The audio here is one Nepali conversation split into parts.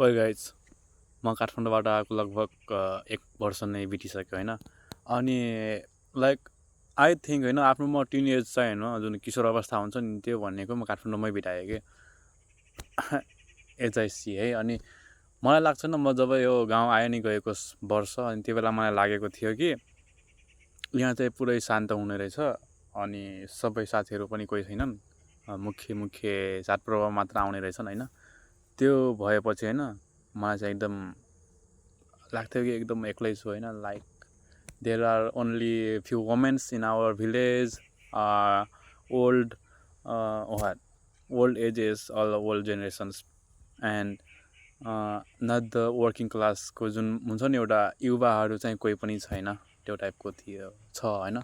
ओए गाइज म काठमाडौँबाट आएको लगभग 1 वर्ष नै बितिसक्यो होइन। अनि लाइक आई थिङ्क होइन आफ्नो म टिन एज चाहिँ होइन जुन किशोर अवस्था हुन्छ नि त्यो भनेको म काठमाडौँमै बिताएँ कि एचआइसी है। अनि मलाई लाग्छ न म जब यो गाउँ आयो नि गएको वर्ष अनि त्यो बेला मलाई लागेको थियो कि यहाँ चाहिँ पुरै शान्त हुने रहेछ अनि सबै साथीहरू पनि कोही छैनन्, मुख्य मुख्य चाडपर्व मात्र आउने रहेछन् होइन। त्यो भएपछि होइन मलाई चाहिँ एकदम लाग्थ्यो कि एकदम एक्लै छु होइन। Like there are only few womens in our village, old old ages all old generations and not the working क्लासको जुन हुन्छ नि एउटा युवाहरू चाहिँ कोही पनि छैन, त्यो टाइपको छ होइन।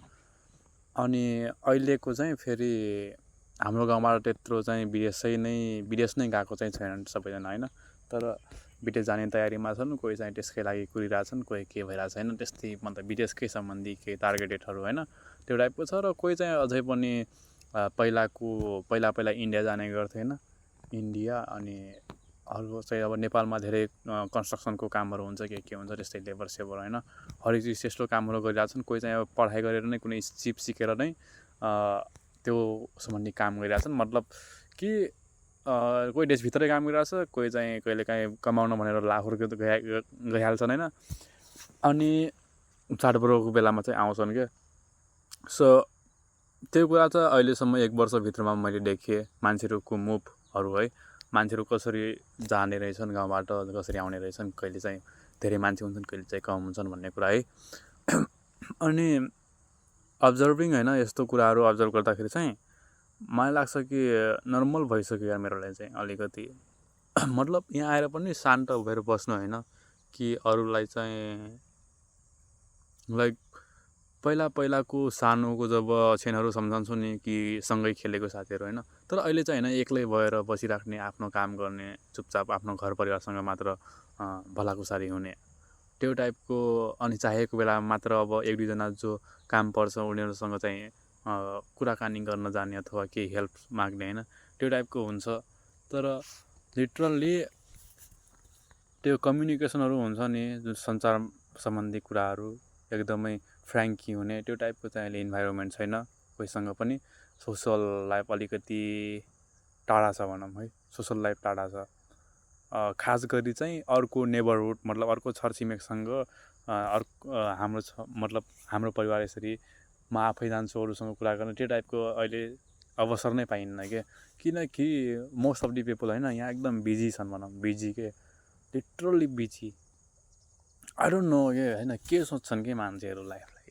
अनि अहिलेको चाहिँ फेरि हाम्रो गाउँबाट त्यत्रो चाहिँ विदेश नै गएको चाहिँ छैनन् सबैजना होइन। तर विदेश जाने तयारीमा छन्, कोही चाहिँ त्यसकै लागि कुरिरहेछन्, कोही के भइरहेको छैन त्यस्तै, मतलब विदेशकै सम्बन्धी केही टार्गेटेडहरू होइन त्यो टाइपको छ। र कोही चाहिँ अझै पनि पहिला इन्डिया जाने गर्थे होइन, इन्डिया। अनि अरू चाहिँ अब नेपालमा धेरै कन्स्ट्रक्सनको कामहरू हुन्छ, के हुन्छ त्यस्तै लेबर सेबर होइन, हरेक चिज त्यस्तो कामहरू गरिरहेछन्। कोही चाहिँ अब पढाइ गरेर नै कुनै सिप सिकेर नै त्यो सम्बन्धी काम गरिरहेछन्, मतलब कि कोही देशभित्रै काम गरिरहेछ, कोही चाहिँ कहिलेकाहीँ कमाउन भनेर लाखहरू गइहाल्छन् होइन। अनि चाडपर्वको बेलामा चाहिँ आउँछन् क्या। सो त्यो कुरा चाहिँ अहिलेसम्म 1 वर्षभित्रमा मैले देखेँ मान्छेहरूको मुभहरू है, मान्छेहरू कसरी जाने रहेछन् गाउँबाट, कसरी आउने रहेछन्, कहिले चाहिँ धेरै मान्छे हुन्छन्, कहिले चाहिँ कम हुन्छन् भन्ने कुरा है। अनि अब्जर्भिङ होइन, यस्तो कुराहरू अब्जर्भ गर्दाखेरि चाहिँ मलाई लाग्छ कि नर्मल भइसक्यो यार मेरो लागि चाहिँ अलिकति। मतलब यहाँ आएर पनि शान्त भएर बस्नु होइन कि अरूलाई चाहिँ लाइक पहिलाको सानोको जब क्षणहरू सम्झन्छु नि कि सँगै खेलेको साथीहरू होइन। तर अहिले चाहिँ होइन, एक्लै भएर बसिराख्ने, आफ्नो काम गर्ने, चुपचाप आफ्नो घर परिवारसँग मात्र भलाकुसारी हुने त्यो टाइपको। अनि चाहेको बेलामा मात्र अब 1-2जना जो काम पर्छ उनीहरूसँग चाहिँ कुराकानी गर्न जाने अथवा केही हेल्प माग्ने होइन, त्यो टाइपको हुन्छ। तर लिटरल्ली त्यो कम्युनिकेसनहरू हुन्छ नि, जुन सञ्चार सम्बन्धी कुराहरू एकदमै फ्रेङ्की हुने, त्यो टाइपको चाहिँ अहिले इन्भाइरोमेन्ट छैन कोहीसँग पनि। सोसल लाइफ अलिकति टाढा छ भनौँ है, सोसल लाइफ टाढा छ। खास गरी चाहिँ अर्को नेबरहुड, मतलब अर्को छरछिमेकसँग मतलब हाम्रो परिवार यसरी म आफै जान्छु अरूसँग कुरा गर्न, त्यो टाइपको अहिले अवसर नै पाइन्न क्या। किनकि मोस्ट अफ दि पिपल होइन यहाँ एकदम बिजी छन् भनौँ, बिजी के literally busy. I don't know के होइन, के सोच्छन् कि मान्छेहरू लाइफलाई।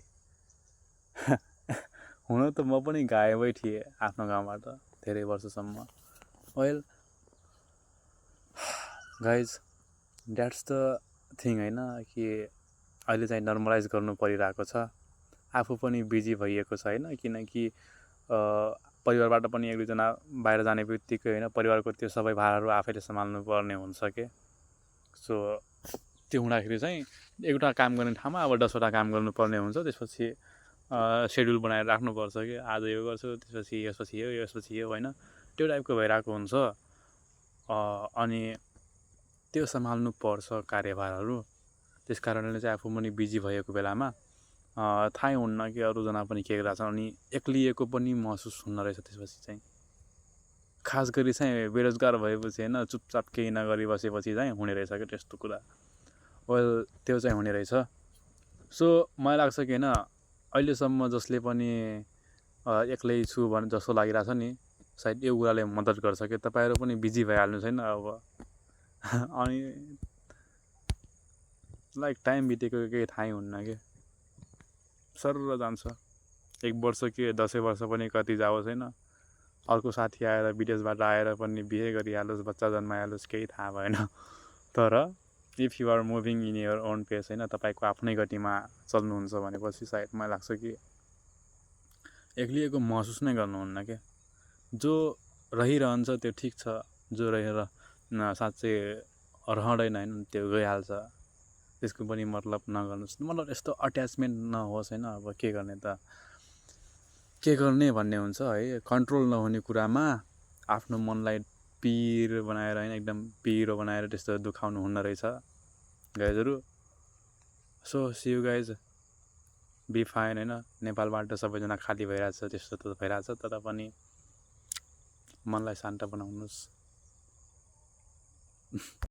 हुन त म पनि गायबै थिएँ आफ्नो गाउँबाट धेरै वर्षसम्म। Well guys that's the thing होइन, कि अहिले चाहिँ नर्मलाइज गर्नु परिरहेको छ। आफू पनि बिजी भइएको छ होइन, किनकि परिवारबाट पनि 1-2जना बाहिर जाने बित्तिकै होइन परिवारको त्यो सबै भारहरू आफैले सम्हाल्नु पर्ने हुन्छ के। सो त्यो हुँदाखेरि चाहिँ एउटा काम गर्ने ठाउँमा अब 10वटा काम गर्नुपर्ने हुन्छ। त्यसपछि सेड्युल बनाएर राख्नुपर्छ कि आज यो गर्छु, त्यसपछि यो होइन, त्यो टाइपको भइरहेको हुन्छ। अनि त्यो सम्हाल्नु पर्छ कार्यभारहरू। त्यस कारणले चाहिँ आफू पनि बिजी भएको बेलामा थाहै हुन्न कि अरूजना पनि के गरिरहेछन्, अनि एक्लिएको पनि महसुस हुन रहेछ त्यसपछि चाहिँ। खास गरी चाहिँ बेरोजगार भएपछि होइन, चुपचाप केही नगरी बसेपछि चाहिँ हुने रहेछ क्या त्यस्तो कुरा। वेल त्यो चाहिँ हुने रहेछ। सो मलाई लाग्छ कि होइन अहिलेसम्म जसले पनि एक्लै छु भने जस्तो लागिरहेछ नि, सायद यो कुराले मद्दत गर्छ कि तपाईँहरू पनि बिजी भइहाल्नु छैन अब। अनि लाइक टाइम बितेको केही थाहै हुन्न कि सरर जान्छ। 1 वर्ष के 10 वर्ष पनि कति जाओस् होइन, अर्को साथी आएर विदेशबाट आएर पनि बिहे गरिहालोस्, बच्चा जन्माइहालोस्, केही थाहा भएन। तर if you are moving in your own pace होइन, तपाईँको आफ्नै गतिमा चल्नुहुन्छ भनेपछि सायद मलाई लाग्छ कि एक्लिएको महसुस नै गर्नुहुन्न क्या। जो रहिरहन्छ त्यो ठिक छ, जो रहेर साँच्चै रहँदैन होइन त्यो गइहाल्छ, त्यसको पनि मतलब नगर्नुहोस्। मतलब यस्तो अट्याचमेन्ट नहोस् होइन। अब के गर्ने त, के गर्ने भन्ने हुन्छ है। कन्ट्रोल नहुने कुरामा आफ्नो मनलाई पिर बनाएर होइन एकदम पिरो बनाएर त्यस्तो दुखाउनु हुन्न रहेछ गाइजहरू। So see you guys, be fine होइन। नेपालबाट सबैजना खाली भइरहेछ त्यस्तो त भइरहेछ, तर पनि मनलाई शान्त बनाउनुहोस्।